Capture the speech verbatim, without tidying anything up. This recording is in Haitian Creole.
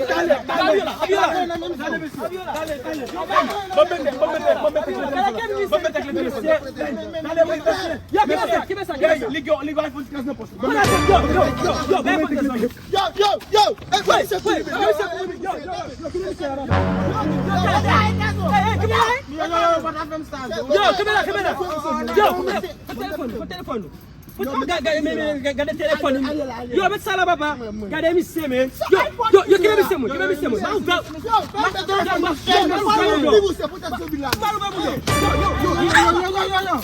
Abiola, Abiola. Abiola. Ban m mete, ban m mete, ban m mete klè telefòn. Ban m mete klè telefòn. Yo, kite sa, kite sa, kite sa. Li gen, li gen iPhone trèz nan pòch. Yo, yo, yo, yo, yo, ban m mete klè telefòn. Yo, yo, yo! Ey, wè, misye kouri, yo, yo, yo, yo, yo, kite misye a la. Ey, ey, kite la, ey. Yo, kite la, kite la. Yo, kite la. Fout telefòn, fout telefòn. Fout, ga-, ga-, men, men, ga-, gade telefòn. Yo, met sa la, papa. Gade misye, men. Yo, yo, yo, kite misye, mwen. Kite misye, mwen. Ba ou, ba ou. Yo, yo, yo, yo, yo.